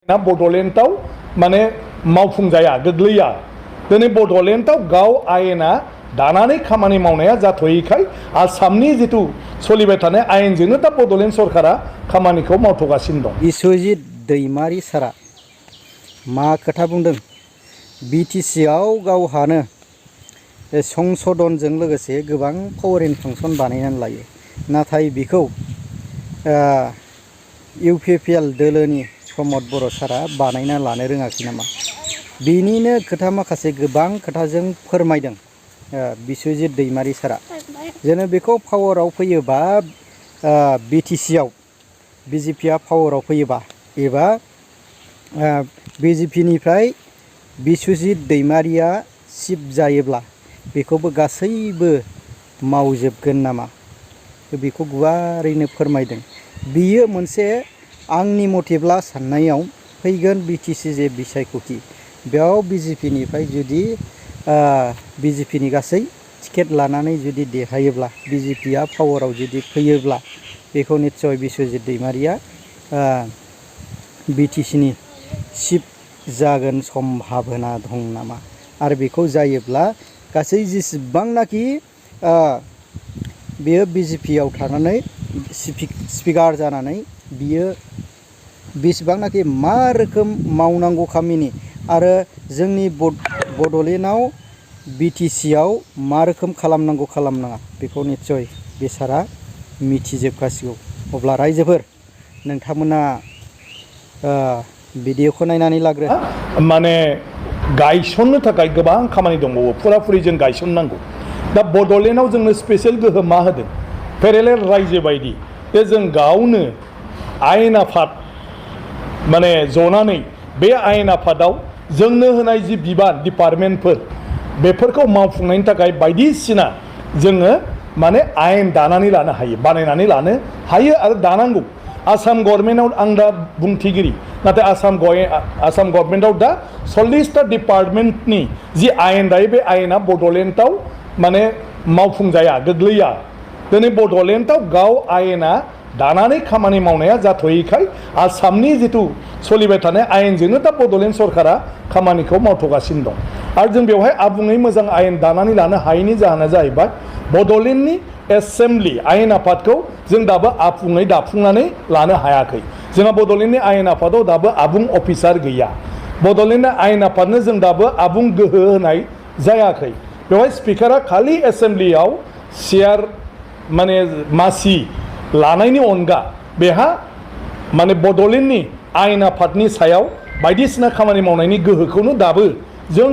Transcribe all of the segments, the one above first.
ना बड'लेण्डआव माने मावफुंजाया गोग्लैया दिनै बड'लेण्डआव गाव आयेना दानानै खामानि मावनाया जाथ'यैखाय आसामनि जिथु सोलिबाय थानाय आयेनजोंनो दा बड'लेण्ड सरकारा खामानिखौ मावथ'गासिनो दं। बिश्वजित दैमारि सारा मा खोथा बुंदों? BTC आव गावहानो संसदनजों लोगोसे गोबां फरेन फांसन बानायनानै लायो, नाथाय बेखौ UPPL दोलोनि प्रमद बर' सारा बानायना लानो रोङाखै नामा? बिनिनो खोथा माखासे गोबां खोथाजों फोरमायदों बिश्वजित दैमारि सारा। जेन बेखौ पावाराव फैयोबा BTC आव BJP आ पावाराव फैयोबा एबा BJP निफ्राय बिश्वजित दैमारिया चिफ जायोब्ला बेखौबो गासैबो मावजोबगोन नामा? बेखौ गुवारैनो फोरमायदों। बियो मोनसे आंनि मथेब्ला साननायाव फैगोन BTC जे बिसायख'थि बेयाव BJP निफ्राय जुदि BJP नि गासै टिकेट लानानै जुदि देरहायोब्ला BJP आ पावाराव जुदि फैयोब्ला बेखौ निस्सय बिश्वजित दैमारिया BTC नि चिफ जागोन सम्भावना दं नामा? आरो बेखौ जायोब्ला गासै जेसेबांनाखि बियो BJP आव थानानै स्पिकार जानानै बियो बेसेबांनाखि मा रोखोम मावनांगौ खामानि आरो जोंनि बड'लेण्डआव BTC आव मा रोखोम खालामनांगौ खालामनाङा बेखौ निस्सय बेसारा मिथिजोबखासिगौ। अब्ला रायजोफोर नोंथांमोना भिडिअखौ नायनानै लाग्रो। माने गायसननो थाखाय गोबां खामानि दंबावो, फुराफुरि जों गायसननांगौ। दा बड'लेण्डआव जोंनो स्पेसियेल गोहोम मा होदों? पेरेलेल रायजो बायदि बे जों गावनो आयेन आफाद माने जनानै बे आयेन आफादाव जोंनो होनाय जि बिबान डिपार्टमेन्टफोर बेफोरखौ मावफुंनायनि थाखाय बायदिसिना जोङो माने आयेन दानानै लानो हायो, बानायनानै लानो हायो आरो दानांगौ। आसाम गभर्नमेन्टआव आं दा बुंथिगिरि, नाथाय आसाम गभर्नमेन्टआव दा 40टा डिपार्टमेन्टनि जि आयेन दायो बे आयेना बड'लेण्डआव माने मावफुंजाया गोग्लैया। दिनै बड'लेण्डआव गाव आयेना दानानै खामानि मावनाया जाथ'यैखाय आसामनि जिथु सोलिबाय थानाय आयेनजोंनो दा बड'लेण्ड सरकारा खामानिखौ मावथ'गासिनो दं। आरो जों बेवहाय आबुङै मोजां आयेन दानानै लानो हायैनि जाहोना जाहैबाय बड'लेण्डनि एसेम्बलि आयेन आफादखौ जों दाबो आबुङै दाफुंनानै लानो हायाखै। जोंहा बड'लेण्डनि आयेन आफादाव दाबो आबुं अफिसार गैया। बड'लेण्डनि आयेन आफादनो जों दाबो आबुं गोहो होनाय जायाखै। बेवहाय स्पिकारा खालि एसेम्बलियाव चेयार माने मासि लानायनि अनगा बेहा माने बड'लेण्डनि आयेन आफादनि सायाव बायदिसिना खामानि मावनायनि गोहोखौनो दाबो जों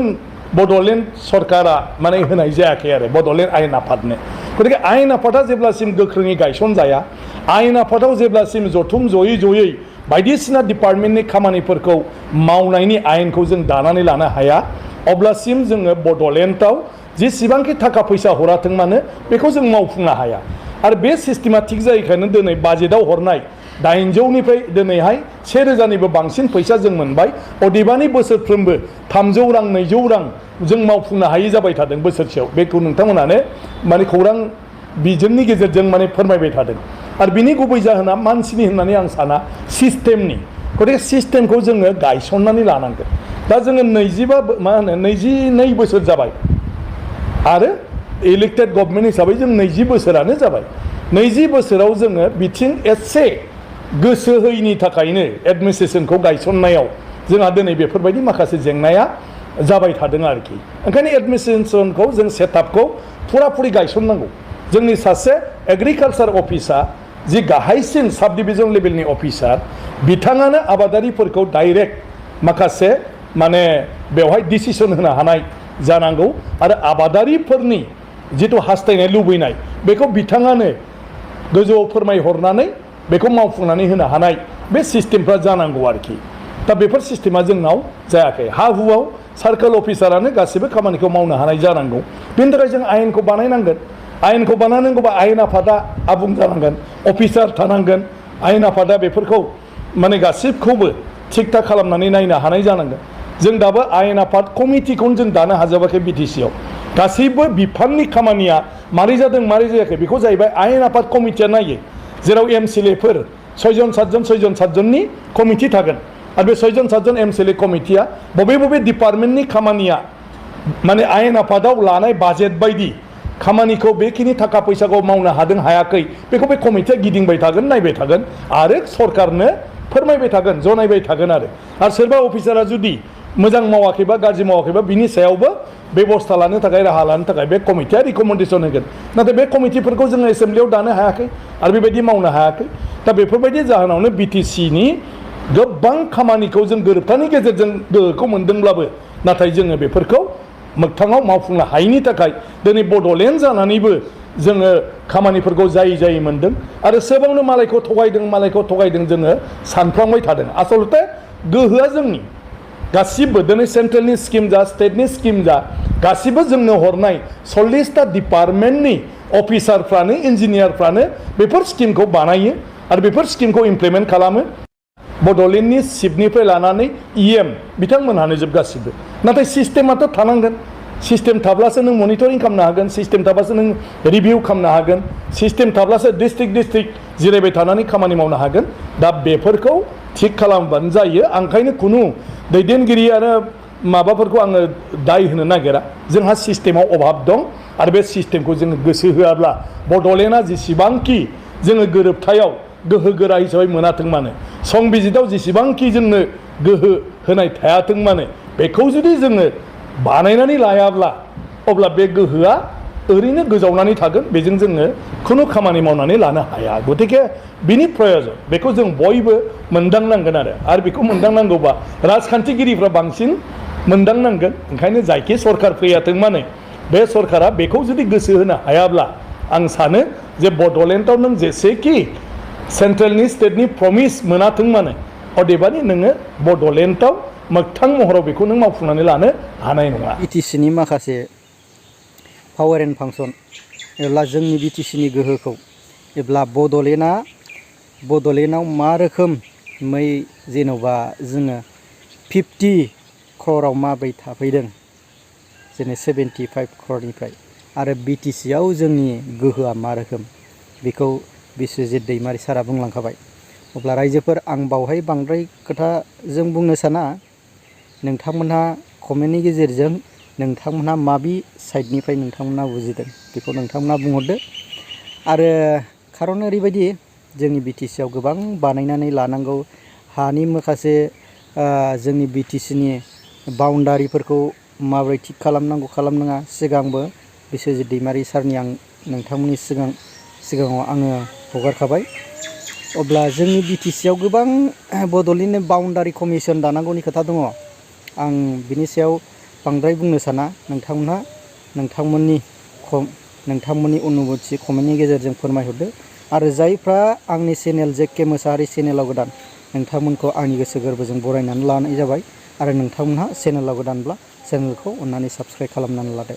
बड'लेण्ड सरकारा माने होनाय जायाखै आरो बड'लेण्ड आयेन आफादनो। गतिके आयेन आफादा जेब्लासिम गोख्रोङै गायसनजाया, आयेन आफादाव जेब्लासिम जथुम जयै बायदिसिना डिपार्टमेन्टनि खामानिफोरखौ मावनायनि आयेनखौ जों दानानै लानो हाया, अब्लासिम जोङो बड'लेण्डआव जेसेबांखि थाखा फैसा हराथों मानो बेखौ जों मावफुंनो हाया। आरो बे सिस्टेमा थिग जायैखायनो दिनै बाजेटआव हरनाय 800निफ्राय दिनैहाय 1000निबो बांसिन फैसा जों मोनबाय। अदेबानि बोसोरफ्रोमबो 300 रां 200 रां जों मावफुंनो हायि जाबाय थादों बोसोरसेयाव। बेखौ नोंथांमोनानो माने खौरां बिजोंनि गेजेरजों माने फोरमायबाय थादों। आरो बिनि गुबै जाहोना मानसिनि होननानै आं साना, सिस्टेमनि। गतिके सिस्टेमखौ जोङो गायसननानै लानांगोन। दा जोङो 22 बोसोर जाबाय आरो इलेक्टेड गभर्नमेन्ट हिसाबै जों 20 बोसोरानो जाबाय। 20 बोसोराव जोङो बिथिं एसे गोसो होयैनि थाखायनो एडमिनिस्ट्रेसनखौ गायसननायाव जोंहा दिनै बेफोरबायदि माखासे जेंनाया जाबाय थादों आरोखि। ओंखायनो एडमिनिस्ट्रेसनखौ जों सेटआपखौ फुराफुरि गायसननांगौ। जोंनि सासे एग्रिकालचार अफिसार जि गाहायसिन साब डिभिजन लेभेलनि अफिसार, बिथाङानो आबादारिफोरखौ डाइरेक्ट माखासे माने बेवहाय डिसिसन होनो हानाय जानांगौ आरो आबादारिफोरनि जिथु हास्थायनाय लुबैनाय बेखौ बिथाङानो गोजौआव फोरमायहरनानै बेखौ मावफुंनानै होनो हानाय बे सिस्टेमफ्रा जानांगौ आरोखि। दा बेफोर सिस्टेमा जोंनाव जायाखै। हा हुआव सार्कोल अफिसारानो गासिबो खामानिखौ मावनो हानाय जानांगौ। बेनि थाखाय जों आयेनखौ बानायनांगोन। आयेनखौ बानायनांगौबा आयेन आफादा आबुं जानांगोन, अफिसार थानांगोन। आयेन आफादा बेफोरखौ माने गासिबखौबो थिग थाक खालामनानै नायनो हानाय जानांगोन। जों दाबो आयेन आफाद कमिटिखौनो जों दानो हाजोबाखै BTC आव। गासैबो बिफाननि खामानिया मारै जादों मारै जायाखै बेखौ जाहैबाय आयेन आफाद कमिटिया नायो, जेराव MCLA फोर 6 जन 7 जननि कमिटि थागोन। आरो बे 6 जन 7 जन एमसिएलए कमिटिया बबे बबे डिपार्टमेन्टनि खामानिया माने आयेन आफादाव लानाय बाजेट बायदि खामानिखौ बेखिनि थाखा फैसाखौ मावनो हादों हायाखै बेखौ बे कमिटिया गिदिंबाय थागोन नायबाय थागोन आरो सरकारनो फोरमायबाय थागोन जनायबाय थागोन आरो सोरबा अफिसारा जुदि मोजां मावाखैबा गाज्रि मावाखैबा बिनि सायावबो बेबस्था लानो थाखाय राहा लानो थाखाय बे कमिटिया रिकमेन्डेसन होगोन नाथाय बे कमिटिफोरखौ जोङो एसेम्ब्लियाव दानो हायाखै आरो बेबायदि मावनो हायाखै दा बेफोरबायदि जाहोनावनो बिटिसिनि गोबां खामानिखौ जों गोरोबथानि गेजेरजों गोहोखौ मोनदोंब्लाबो नाथाय जोङो बेफोरखौ मोगथाङाव मावफुंनो हायैनि थाखाय दिनै बड'लेण्ड जानानैबो जोङो खामानिफोरखौ जायै मोनदों आरो सोबावनो मालायखौ थगायदों जोङो सानफ्लांबाय थादों आसलते गोहोआ जोंनि गासिबो दिनै सेन्ट्रेलनि स्किम जा स्टेटनि स्किम जा गासिबो जोंनो हरनाय 40टा डिपार्टमेन्टनि अफिसारफ्रानो इन्जिनियारफ्रानो बेफोर स्किमखौ बानायो आरो बेफोर स्किमखौ इमप्लिमेन्ट खालामो बड'लेण्डनि चिफनिफ्राय लानानै इएम बिथांमोनहानो जोब गासिबो नाथाय सिस्टेमाथ' थानांगोन सिस्टेम थाब्लासो नों मनिटरिं खालामनो हागोन सिस्टेम थाब्लासो नों रिभिउ खालामनो हागोन सिस्टेम थाब्लासो डिस्ट्रिक्ट जिरायबाय थानानै खामानि मावनो हागोन दा बेफोरखौ थिग खालामबानो जायो ओंखायनो खुनु दैदेनगिरि आरो माबाफोरखौ आङो दाय होनो नागिरा जोंहा सिस्टेमाव अभाब दं आरो बे सिस्टेमखौ जोङो गोसो होआब्ला बड'लेण्डआ जेसेबांखि जोङो गोरोबथायाव गोहो गोरा हिसाबै मोनाथों मानो संबिजिताव जेसेबांखि जोंनो गोहो होनाय थायाथों मानो बेखौ जुदि जोङो बानायनानै लायाब्ला अब्ला बे गोहोआ ओरैनो गोजावनानै थागोन बेजों जोङो खुनु खामानि मावनानै लानो हाया गतिके बिनि प्रयजन बेखौ जों बयबो मोनदांनांगोन आरो बेखौ मोनदांनांगौबा राजखान्थिगिरिफ्रा बांसिन मोनदांनांगोन ओंखायनो जायखि सरकार फैयाथों मानो बे सरकारा बेखौ जुदि गोसो होनो हायाब्ला आं सानो जे बड'लेण्डआव नों जेसेखि सेन्ट्रेलनि स्टेटनि प्रमिस मोनाथों मानो अदेबानि नोङो बड'लेण्डआव मोगथां महराव बेखौ नों मावफुंनानै लानो हानाय नङा बिटिसिनि माखासे पावार एन्ड फांसन एब्ला जोंनि बिटिसिनि गोहोखौ एब्ला बड'लेण्डआव मा रोखोमै जेन'बा जोङो 50 क्र'राव माब्रै थाफैदों जेने 75 क्र'रनिफ्राय आरो बिटिसिआव जोंनि गोहोआ मा रोखोम बेखौ बिस्वजित दैमारि सारा बुंलांखाबाय अब्ला रायजोफोर आं बावहाय बांद्राय खोथा जों बुंनो साना नोंथांमोनहा कमेन्टनि गेजेरजों नोंथांमोनहा माबि साइडनिफ्राय नोंथांमोनहा बुजिदों बेखौ नोंथांमोनहा बुंहरदो आरो खारन ओरैबायदि जोंनि बिटिसिआव गोबां बानायनानै लानांगौ हानि माखासे जोंनि बिटिसिनि बाउन्डारिफोरखौ माबोरै थिग खालामनांगौ खालामनाङा सिगांबो बिस्वजित दैमारि सारनि आं नोंथांमोननि सिगाङाव आङो हगारखाबाय अब्ला जोंनि बिटिसिआव गोबां बड'लेण्डनि बाउन्डारि कमिसन दानांगौनि खोथा दङ आं बिनि सायाव बांद्राय बुंनो साना नोंथांमोनहा नोंथांमोननि अनुभुति कमेन्टनि गेजेरजों फोरमायहरदो आरो जायफ्रा आंनि चेनेल जेके मोसाहारि चेनेलाव गोदान नोंथांमोनखौ आंनि गोसो गोरबोजों बरायनानै लानाय जाबाय आरो नोंथांमोनहा चेनेलाव गोदानब्ला चेनेलखौ अन्नानै साबस्क्राइब खालामनानै लादो